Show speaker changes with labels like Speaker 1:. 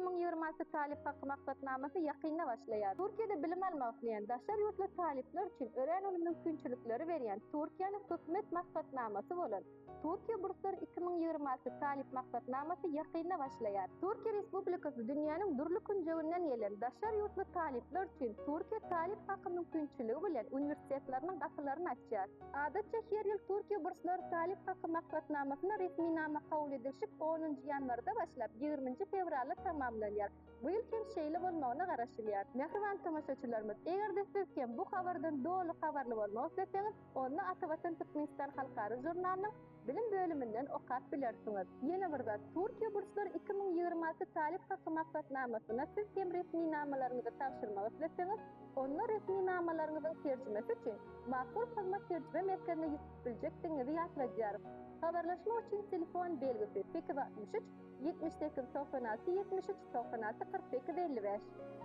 Speaker 1: 2026 talyp haky maksatnamasy ýakynda başlaýar. Türkiýede bilim almak isleýän daşary ýurtly talyplar üçin örän uly mümkinçilikleri berýän Türkiýäniň hökümet maksatnamasy bolan Türkiýe burslary 2026 talyp maksatnamasy ýakynda başlaýar. Türkiýe Respublikasy dünýäniň dürli künjeginden gelen daşary ýurtly talyplar üçin Türkiýe talyp haky mümkinçiligi bilen uniwersitetleriniň gapylaryny açýar. Adatça her ýyl Türkiýe burslary talyp haky maksatnamasyna resminama kabul edilşik onunjy ýanwarda başlap, ýigriminji fewralda tamamlanýar. Bu ýyl hem şeýle bolmagyna garaşylýar. Mähriban tomaşaçylarymyz, eger-de siz hem bu habardan doly habarly bolmak isleseňiz, onda Atavatan Türkmenistan halkara žurnalynyň Bilim bölüminden okap bilersiňiz. Ýene bir zat, Türkiýe burslary 2026 talyp haky maksatnamasyna siz hem resminamalaryňyzy tabşyrmak isleseňiz, onda resminamalaryňyzyň terjimesi üçin Makul Hyzmat terjime merkezine ýüz tutup biljekdigiňizi ýatladýarys. Habarlaşmak üçin telefon belgisi, 863 78 96 73 96 48 55.